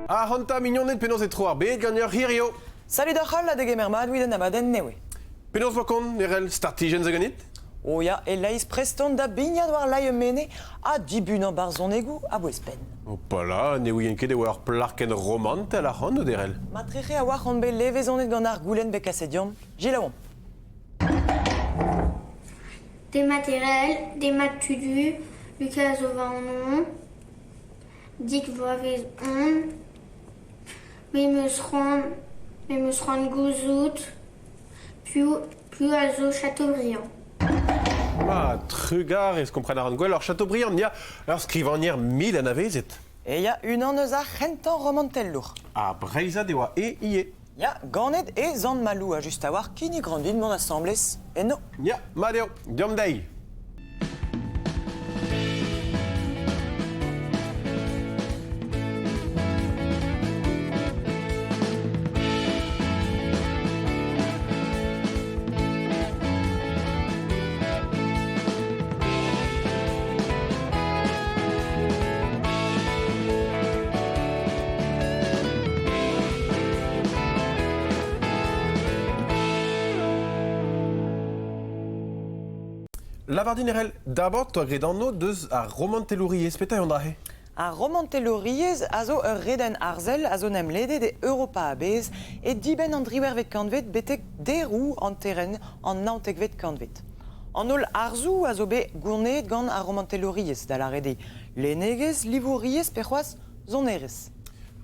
Ac'hanta mignoned, penaos e tro ar bed ganeoc'h hirio? Salut d'ar c'hall ha degemer mat evit un abadenn nevez. Penaos 'vo kont, Erell? Startijenn zo ganit? O ya, e-leizh prest on da bignat war lae mene ha dibunañ barzhonegoù a-bouez-penn. Hopala, ne ouien ket e oa ur plac'h ken romantel ac'hanout, Erell. Matrehe a-walc'h on bet levezonet gant ar goulenn bet kaset deomp. Selaouomp. Demat Erell, demat Tudu, Lukaz zo va anv. Dik vloavezh on. Me 'm eus c'hoant, me 'm eus c'hoant gouzout piv, piv a zo Chateaubriand. Ma, trugarez, kompren a ran gwelloc'h Chateaubriand, ya, ur skrivagner mil anavezet. E ya unan eus ar c'hentañ romantellour. Ha Breizhad e oa e ivez. Ya, ganet e Sant-Maloù ha just a-walc'h kinnig ran din mont asambles eno. Ya, mat eo, deomp dezhi. Lavar din Erell, d'abord 'toa graet anv deus ar romantelouriezh, petra eo an dra-se? Ar romantelouriezh a zo ur redenn arzel a zo 'n em ledet e Europa a-bezh e dibenn an driwec'hvet kantved betek deroù hanterenn an naontekvet kantved. An holl arzoù a zo bet gourneet gant ar romantelouriezh, da lâret eo lennegezh, livouriezh pe c'hoazh sonerezh.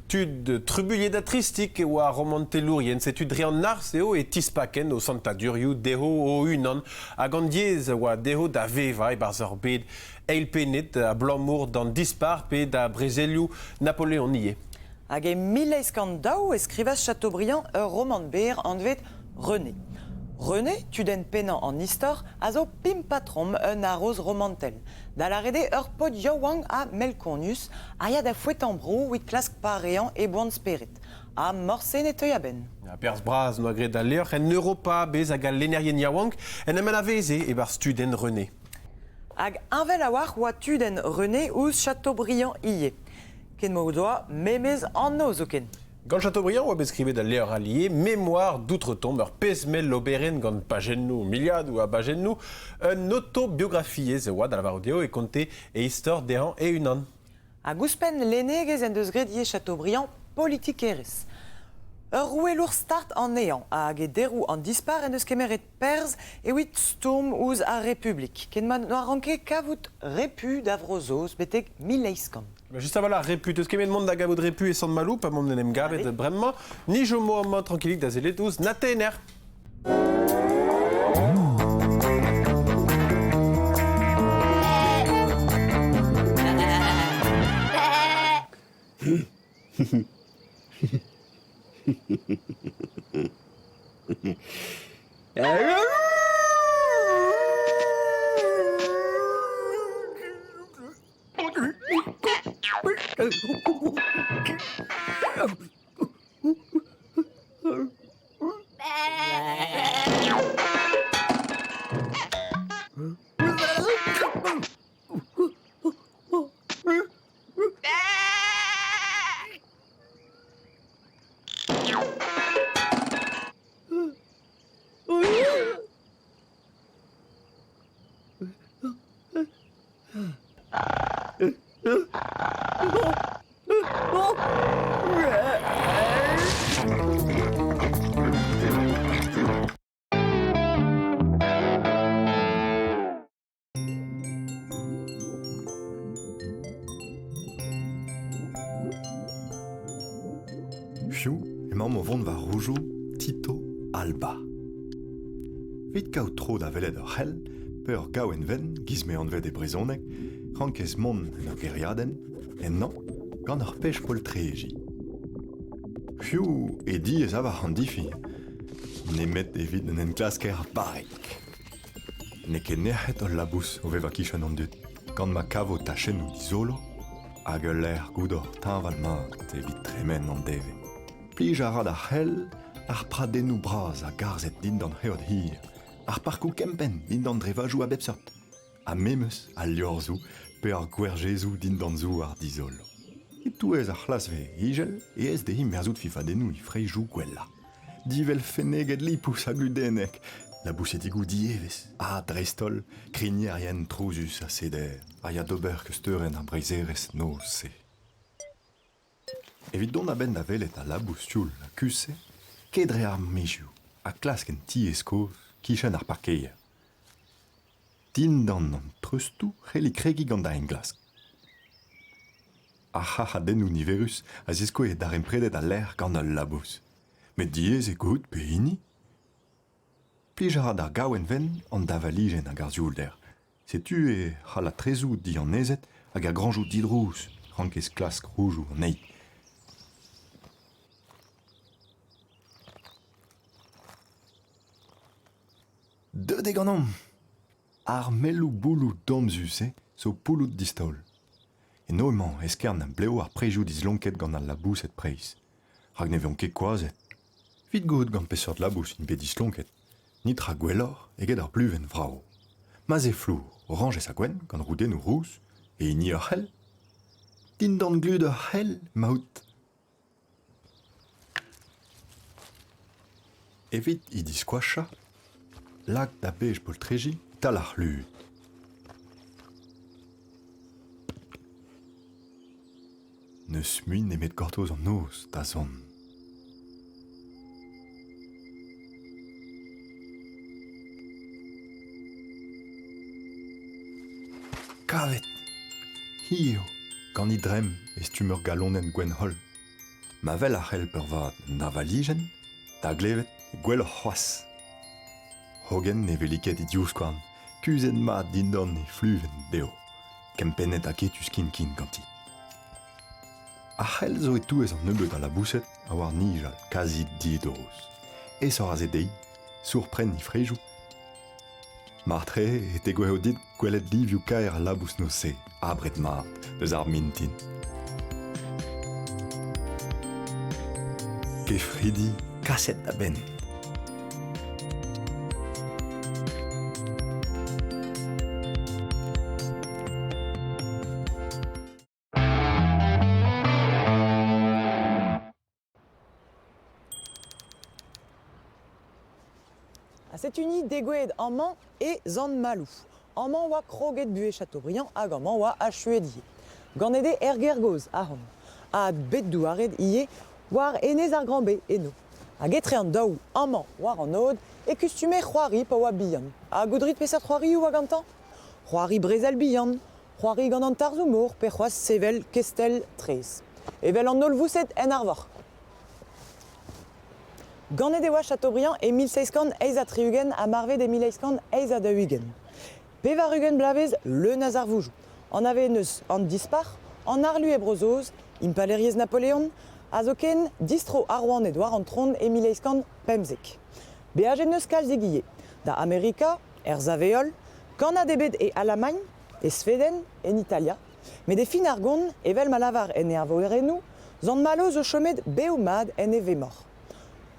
Tud trubuilhet ha tristik e oa ar romantelourien, setu dre an arz eo e tispakent o santadurioù dezho o-unan hag an diaes a oa dezho da vevañ e-barzh ur bed eilpennet abalamour d'an dispac'h pe da brezelioù Napoleon ivez. Hag e 1802 e skrivas Chateaubriand ur romant berr anvet René. René, tudenn pennañ an istor, a zo pimpatrom un haroz romantel. Da lâret eo ur paotr yaouank ha melkonius a ya da foetañ bro evit klask pareañ e boan-spered. Ha morse ne teuy a-benn. Perzh bras 'noa graet al levr en Europa a-bezh hag al lennerien yaouank en em anaveze e-barzh tudenn René. Hag heñvel a-walc'h oa tudenn René ouzh Chateaubriand ivez. Ken m'o doa memes anv zoken. Gant Chateaubriand oa bet skrivet al levr allié Mémoire d'outre-tombe, ur pezh-mell oberenn gant pajennoù, miliadoù a bajennoù, un autobiografiezh e oa da lavarout eo e konte e istor dezhañ e-unan. Hag ouzhpenn lennegezh en deus graet ivez Chateaubriand politikerezh. Ur roueelour start anezhañ hag e deroù an dispac'h en deus kemeret perzh evit stourm ouzh ar Republik, ken ma n'oa ranket kavout repu da Vro-Saoz betek 1800. Just a-walc'h, repu. Teus ket mont da gavout repu e Sant-Maloù pa m'omp en em gavet bremañ. Ni chomo amañ trankilik da sellet ouzh Natener. Piv emaomp o vont war roudoù Tito Alba. Evit kaout tro da welet ur c'hell pe ur gaouenn wenn, giz m'eo anvet e brezhoneg, rankez mont en ur gêriadenn, ennañ, gant ur pech poltrejiñ. Piv e diaes a-walc'h an difi, nemet evit un enklasker barrek. N'eo ket nec'het ul labous o vevañ kichen an dud, gant ma kavo tachennoù dizolo hag ul lec'h goudor teñval-mat evit tremen an devezh. Plij a ra d'ar c'hell ar pradennoù bras a garzhed dindan c'heot hir, ar parkoù kempenn dindan drevajoù a bep seurt, ha memes al liorzhoù pe ar gwerjezoù dindan zouar dizolo. E-touez ar c'hlasve ijel e aes dezhi merzout fifadennoù he freizhoù gwellañ. Divelfenneget lipous ha gludennek, labousedigoù dievezh ha, dreist-holl, krignerien trouzus ha seder a ya d'ober keusteurenn ar breizherezh noz-se. Evit dont a-benn da welet al labous sioul ha kuzh-se, kae dre ar maezioù ha klask en tiez kozh kichen ar parkeier. Dindan an treustoù c'helli kregiñ gant da englask. Ar c'harc'hadennoù niverus a ziskouez darempredet al lec'h gant al labous. Met diaes eo gouzout pehini. Plij a ra d'ar gaouenn-wenn an deñvalijenn hag ar sioulder. Setu e c'hall atrezoù diannezet hag ar grañjoù didrouz rankez klask roudoù anezhi. Deuet eo ganeomp ! Ar melloù bouloù domzus-se zo poulloù distaol. Eno emañ eskern ha blev ar preizhoù dislonket gant al laboused preizh. Rak ne vezont ket koazhet. Evit gouzout gant peseurt labous int bet dislonket, netra gwelloc'h eget ar bluenn vrav. Ma'z eo flour, orañjez ha gwenn gant roudennoù rous, e hini ur c'hell. Dindan glud ur c'hell emaout. Evit he diskoachañ, lak da bej poltrejiñ e-tal ar c'hlud. N'eus mui nemet gortoz an noz da zont. Kavet! Hi eo, gant he dremm e stumm ur galonenn gwenn-holl. Ma wel ar c'hell peurvat un deñvalijenn, da glevet gwelloc'h c'hoazh. Hogen ne weli ket he divskouarn, kuzhet mat dindan he fluvenn dezho, kempennet aketus kin-kin ganti. Ar c'hell zo e-touez an nebeud a laboused a oar nijal kazi didrouz. Aesoc'h aze dezhi sourpren he frejoù. Marteze e tegouezho dit gwelet livioù kaer al labous-noz-se, abred-mat, eus ar mintin. Kefridi kaset da benn. Ha setu ni degouezhet amañ e Sant-Maloù. Amañ oa kroget buhez Chateaubriand hag amañ oa achuet ivez. Ganet eo er Gergoz ahont. Ha bet douaret ivez war enez ar Grand-Baie eno. Hag etre an daou amañ war an aod e kustume c'hoari pa oa bihan. Ha goudrit peseurt c'hoarioù oa gantañ? C'hoari brezel bihan, c'hoari gant an tarzhoù-mor pe c'hoazh sevel kestell traezh. Evel an holl voused en arvor. Ganet e oa Chateaubriand e 1768 ha marvet e 1848. 80 bloavezh leun a zarvoudoù. Anavezet eus an Dispac'h, an harlu e Bro-Saoz, impalaeriezh Napoleon, ha zoken distro ar rouaned war an tron e 1815. Beajet n'eus kalzik ivez, da Amerika, er Sav-Heol, kannad ebet e Alamagn, e Sveden, en Italia, met e fin ar gont, evel ma lavar en e eñvorennoù, Sant Malo zo chomet bev-mat en e vemor.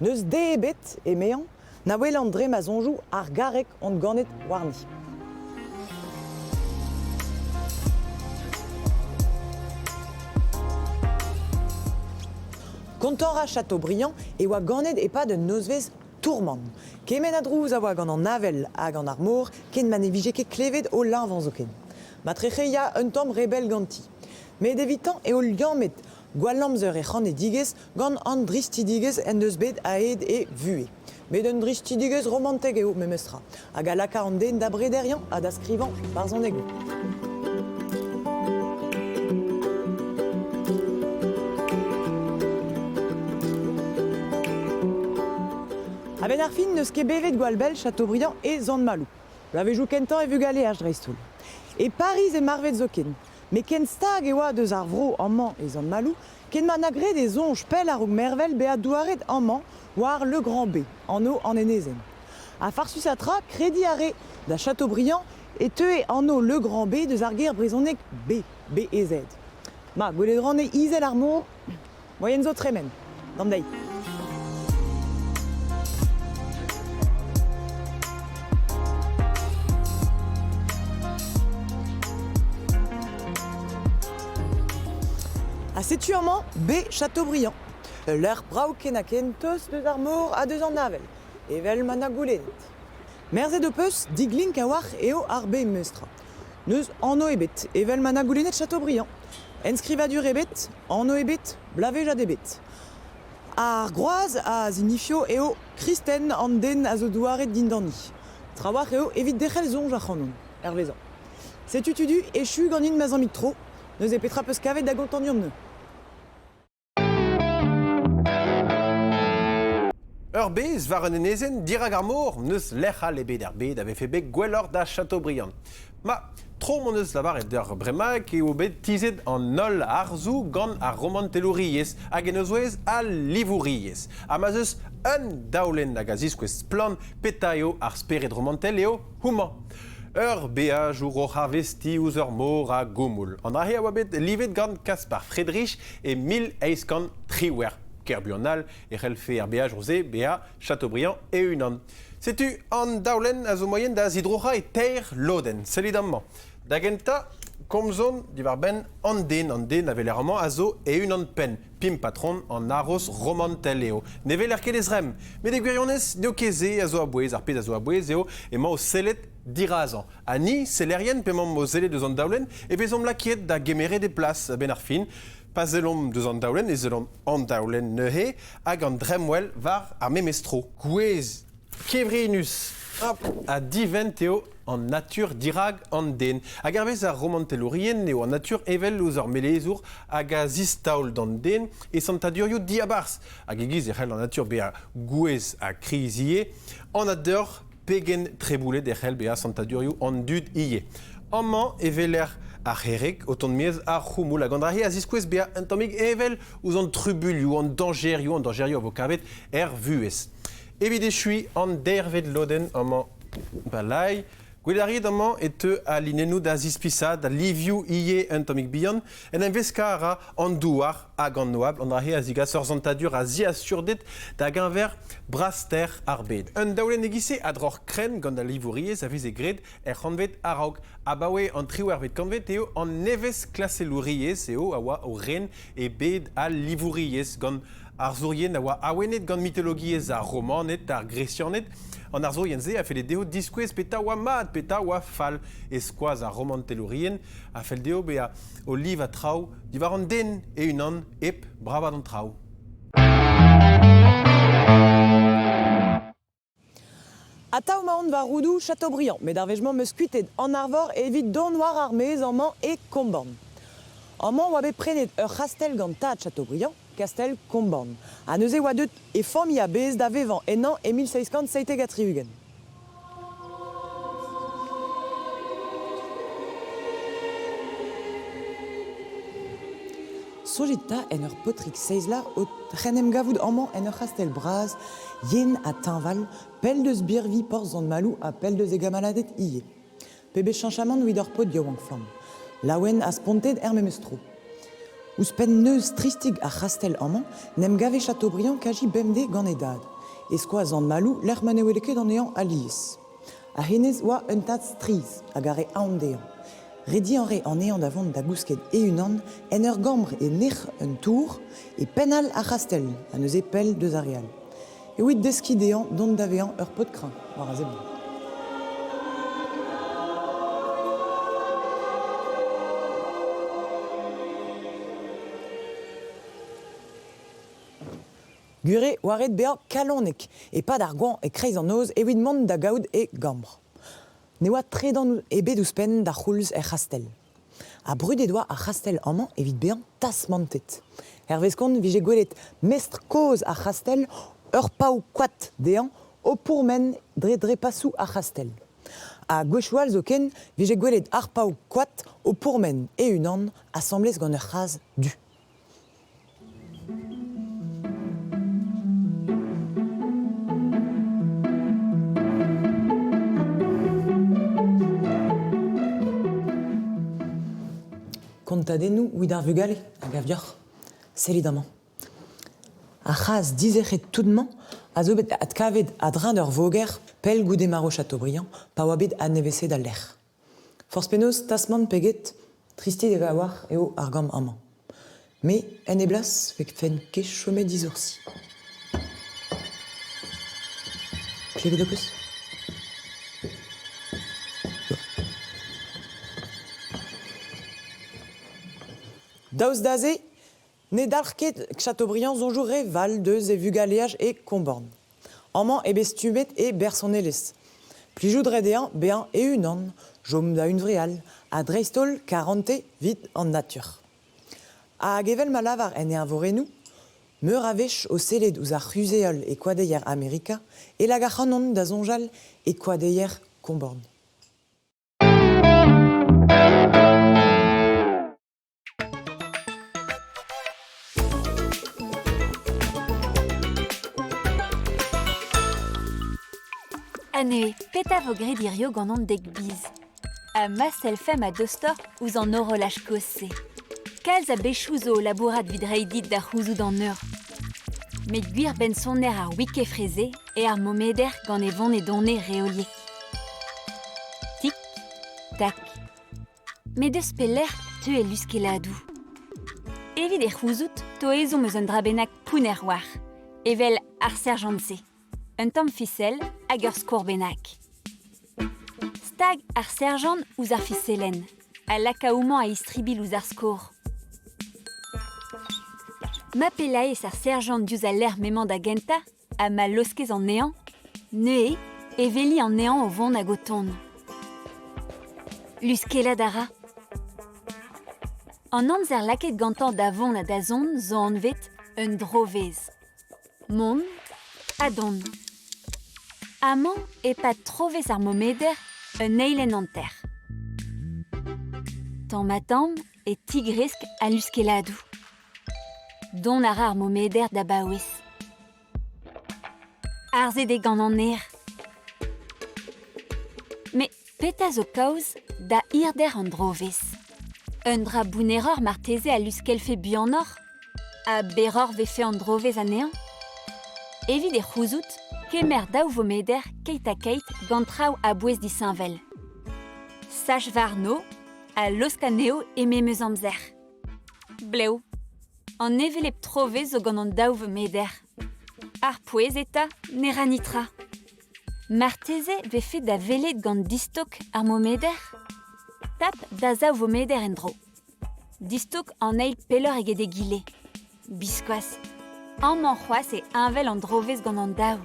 N'eus den ebet, emezañ, na welan dre ma soñjoù ar garreg on ganet warni. Kontañ 'ra Chateaubriand e oa ganet e-pad un nozvezh tourmant. Kement a drouz a oa gant an avel ha gant ar mor ken ma ne vije ket klevet o leñvañ zoken. Matrehe ya un tamm re bell ganti. Met evitañ eo liammet gwallamzer e c'hanedigezh gant an dristidigezh en deus bet a-hed e vuhez. Met un dristidigezh romantek eo memestra, hag a laka an den da brederiañ ha da skrivañ barzhonegoù. A-benn ar fin n'eus ket bevet gwall bell Chateaubriand e Sant-Maloù. Bloavezhioù kentañ e vugaleaj dreist-holl. E Pariz e marvet zoken. Met ken stag e oa deus ar vro amañ e Sant-Maloù ken ma na graet e soñj pell a-raok mervel bezañ douaret amañ war Le Grand B, anv an enezenn. Ha farsusañ tra, krediñ a rae da Chateaubriand e teue anv Le Grand B deus ar ger brezhonek B, B-E-Z. Ma, gwelet 'ran eo izel ar mor, moaien zo tremen. D'an deiz. Ha Setu amañ B. Chateaubriand. Ul lec'h brav ken-ha-ken tost deus ar mor ha deus an avel, evel ma na goulennet. Merzet ho peus, diglink a-walc'h eo ar B memestra. N'eus anv ebet, evel ma na goulennet Chateaubriand. Enskrivadur ebet, anv ebet, blavezhad ebet. Ar groaz a zinifio eo kristen an den a zo douaret dindani. Trawalc'h eo evit derc'hel soñj ac'hanon, hervezañ. Setu tudu echu ganin ma zammig tro. Neuze petra 'peus kavet da gontañ deomp-neuze? Ur bez war un enezenn dirak ar mor n'eus lec'h all ebet er bed a vefe bet gwelloc'h da Chateaubriand. Ma, tro m'hon eus lavaret deoc'h bremaik eo bet tizhet an holl arzoù gant ar romantelouriezh hag en o zouez al livouriezh. Ha ma'z eus un daolenn hag a ziskouez splann petra eo ar spered romantel eo houmañ. Ur beajour oc'h arvestiñ ouzh ur mor a goumoul. An dra-se a oa bet livet gant Kaspar Friedrich e 1818. Ker buan all e c'hellfe ar beajour-se bezañ Chateaubriand e-unan. Setu an daolenn a zo moaien da zidroc'hañ e teir lodenn. Sellit amañ. Da gentañ, komzomp diwar-benn an den. An den a weler amañ a zo e-unan-penn. Pimp patron an haroz romantel eo. Ne weler ket e zremm. Met e gwirionez, n'eo ket se a zo a-bouez. Ar pezh a zo a-bouez eo emañ o sellet dirazañ. Ha ni, sellerien, p'emaomp o sellet eus an daolenn, e vezomp lakaet da gemeret e plas a-benn ar fin. Pa sellomp deus an daolenn, e sellomp an daolenn neuze hag an dremmwel war ar memes tro. Gouez kevrinus hop, ha divent eo an natur dirak an den. Hag hervez ar romantelourien eo an natur evel ouzh ur melezour hag a zistaol d'an den e santadurioù diabarzh. Hag e-giz e c'hell an natur bezañ gouez ha kriz ivez, anat deoc'h pegen treboulet e c'hell bezañ santadurioù an dud ivez. Amañ e weler ar c'herreg o tont maez ar c'houmoul hag an dra-se a ziskouez bezañ un tammig heñvel ouzh an trubuilhoù, an dañjerioù, an dañjerioù a vo kavet er vuhez. Evit echuiñ an deirvet lodenn amañ balai, gwelet a rit amañ e teu al linennoù da zispisaat al livioù ivez un tammig bihan. En em veskañ a ra an douar hag an oabl. An dra-se a zigas ur santadur a ziasurded da geñver braster ar bed. Un daolenn e-giz-se a droc'h krenn gant al livouriezh a veze graet er c'hantved a-raok. Abaoe an triwec'hvet kantved eo an nevezklaselouriezh eo a oa o ren e bed al livouriezh gant Arzourien a oa awenet gant mitologiezh ar Romaned, ar Gresianed. An arzourien-se a felle dezho diskouez petra oa mat, petra oa fall. E-skoaz ar romantelourien a fell dezho bezañ o livañ traoù diwar an den e-unan hep bravat an traoù. Atav 'maon war roudoù Chateaubriand, met ar wech-mañ 'm eus kuitaet an arvor evit dont war ar maez amañ e Komban. Amañ 'oa bet prenet ur c'hastell gant tad Chateaubriand, kastell Komban, ha neuze 'oa deuet e familh a-bezh da vevañ ennañ e 1777. Soñjit 'ta en ur paotrig seizh vloaz o en em gavout amañ en ur c'hastell bras, yen ha teñval, pell deus birvi porzh Sant-Maloù ha pell deus e gamaladed ivez. Pebezh cheñchamant evit ur paotr yaouank-flamm. Laouen ha spontet er memes tro. Ouzhpenn neuz tristik ar c'hastell amañ, 'n em gave Chateaubriand kazi bemdez gant e dad, e skoaz Sant-Maloù lec'h ma ne wele ket anezhañ alies. Ha hennezh oa un tad strizh hag a rae aon dezhañ. Rediañ 'rae anezhañ da vont da gousket e-unan en ur gambr e nec'h un tour, e penn all ar c'hastell, ha neuze pell deus ar re all. Evit deskiñ dezhañ dont da vezañ ur paotr kreñv war a seblant. Gwir eo oa ret bezañ kalonek e-pad ar goañv e-kreiz an noz evit mont da gaout e gambr. Ne oa tredan ebet ouzhpenn d'ar c'houlz er c'hastell. Ha brudet oa ar c'hastell amañ evit bezañ tasmantet. Hervez kont 'vije gwelet mestr kozh ar c'hastell ur pav koad dezhañ o pourmen dre drepasoù ar c'hastell. Ha gwechoù all zoken 'vije gwelet ar pav koad o pourmen e-unan asambles gant ur c'hazh du. Kontadennoù evit ar vugale, a gav deoc'h? Sellit amañ. Ar c'hazh dizec'het tout-mañ a zo bet adkavet a-dreñv d'ur voger pell goude marv Chateaubriand pa oa bet adnevesaet al lec'h. Forzh penaos, tasmant pe get, tristit eo a-walc'h eo ar gambr amañ. Me, en e blas, 'vefent ket chomet disoursi. Klevet ho peus? Daoust da se, ne dalc'h ket Chateaubriand soñjoù re val deus e vugaleaj e Komborn. Amañ eo bet stummet e bersonelezh. Plijout 'rae dezhañ bezañ e-unan, chom da hunvreal ha dreist-holl karante 'vit an natur. Hag evel ma lavar en e eñvorennoù, meur a wech o sellet ouzh ar c'huzh-heol e koadeier Amerika e lak ac'hanon da soñjal e koadeier Komborn. Ha neuze, petra vo graet hirio gant hon dek biz? Ha ma sellfemp a-dostoc'h ouzh an horolaj kozh-se. Kalz a bechoù zo o labourat evit reiñ dit da c'houzout an eur. Met gwir bennsoner ar wikefre-se eo ar momeder gant e vont-e-done reoliek. Tik, tak. Met eus pelec'h teu e luskelladoù? Evit e c'houzout to ezhomm eus un dra bennak pounner war, evel ar serjant-se, un tamm fisel hag ur skourr bennak. Stag ar serjant ouzh ar fiselenn ha laka homañ a-istribilh ouzh ar skourr. Ma pellaez ar serjant diouzh al lec'h m'emañ da gentañ ha ma laoskez anezhañ, neuze e weli anezhañ o vont hag o tont. Luskellat a ra. An amzer lakaet gantañ da vont ha da zont zo anvet un drovezh. Mont ha dont. Amañ e-pad trovezh ar momeder un eilenn hanter. Tamm-ha-tamm e tigresk al luskelladoù. Dont a ra ar momeder da baouez. Arzhet eo gant an aer. Met petra zo kaoz da hirder an drovezh? Un dra bounneroc'h marteze a luskellfe buanoc'h? Ha berroc'h 'vefe an drovezh anezhañ? Evit e c'houzout, kemer daou vomeder keit-ha-keit gant traoù a-bouez disheñvel. Sach warno ha laosk anezho e memes amzer. Blev. An hevelep trovezh zo gant an daou vomeder. Ar pouez eta ne ra netra. Marteze 'vefe da welet gant distok ar momeder? Tap da zaou vomeder en-dro. Distok an eil pelloc'h eget egile. Biskoazh. Amañ c'hoazh eo heñvel an drovezh gant an daou.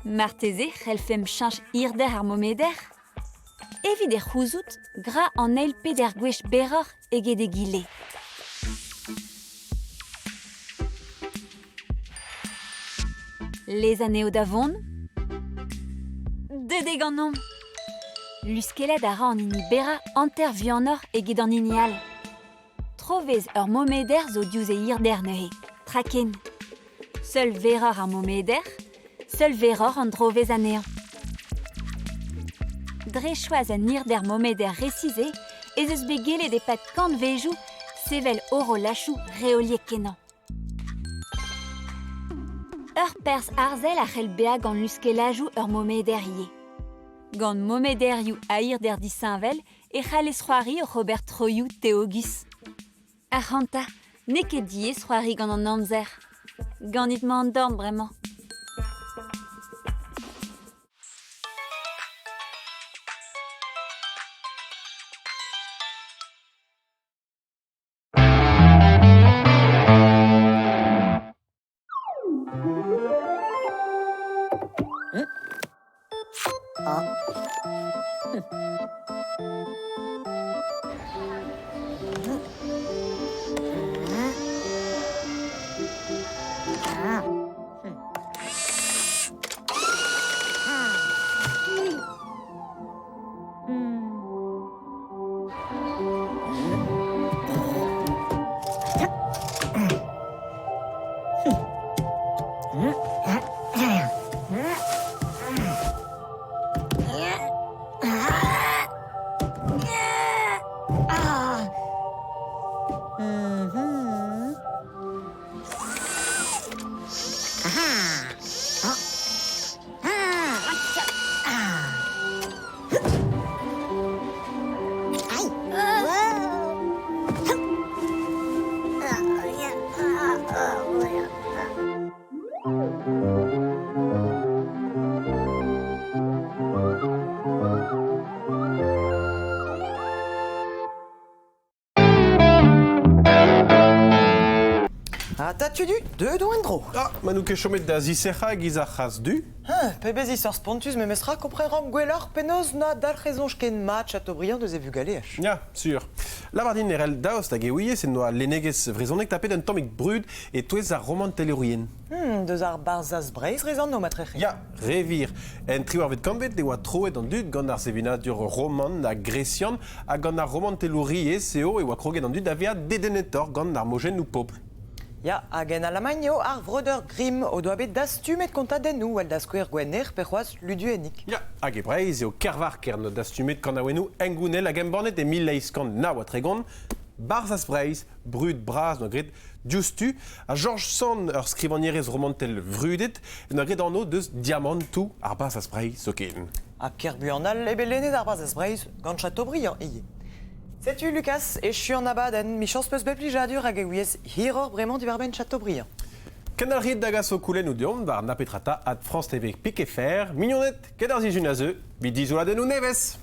Marteze c'hellfemp cheñch hirder ar momeder? Evit e c'houzout, gra an eil peder gwech berroc'h eget egile. Lez anezho da vont. Deuet eo ganeomp. Luskellat a ra an hini berrañ hanter vuanoc'h eget an hini all. Tro-vez ur momeder zo diouzh e hirder neuze, tra ken. Seul verroc'h ar momeder, seul verroc'h an drovezh anezhañ. Dre choaz un hirder momeder resis-se ez eus bet gellet e-pad kantvejoù sevel horolachoù reoliek-kenañ. Ur perzh arzel a c'hell bezañ gant luskellajoù ur momeder ivez. Gant momederioù a hirder disheñvel e c'hallez c'hoari oc'h ober troioù teogus. Ac'hanta, n'eo ket diaes c'hoari gant an amzer. Ganit 'mañ an dorn bremañ. tudu, deuet on en-dro. Ah, ma n'out ket chomet da zisec'hañ e-giz ar c'hazh du. Hein, pebezh istor spontus memestra kompren 'ran gwelloc'h penaos na dalc'hezhoñj ken mat Chateaubriand deus e vugaleaj. Ya, sur. Lavar din Erell, daoust hag e ouiez en doa lennegezh vrezhonek tapet un tammig brud e-touez ar romantelourien? Deus ar Barzhaz Breizh rez anv matrec'he. Ya, re wir. En triwec'hvet kantved e oa troet an dud gant ar sevenadur roman ha gresian ha gant ar romantelouriezh eo e oa kroget an dud da vezañ dedennetoc'h gant ar mojennoù pobl. Ya, hag en Alamagn eo ar vreudeur Grimm o doa bet dastumet kontadennoù well da skouer Gwenner pe c'hoazh Luduennig. Ya, hag e Breizh eo Kervarker 'no dastumet kanaouennoù hengounel hag embannet e 1839 Barzhaz Breizh, brud bras 'noa graet diouzhtu, ha George Sand, ur skrivagnerez romantel vrudet, en doa graet anv deus diamantoù ar Barzhaz Breizh zoken. Ha ker buan all eo bet lennet ar Barzhaz Breizh gant Chateaubriand ivez. Setu Lucas, echu an abadenn, michañs 'peus bet plijadur hag e ouiez hiroc'h bremañ diwar-benn Chateaubriand. Kendalc'hit da gas ho koulennoù deomp war napetrata at France TV Piquet Fer. Mignoned, ket ar sizhun a zeu, 'vit dizoladennoù nevez!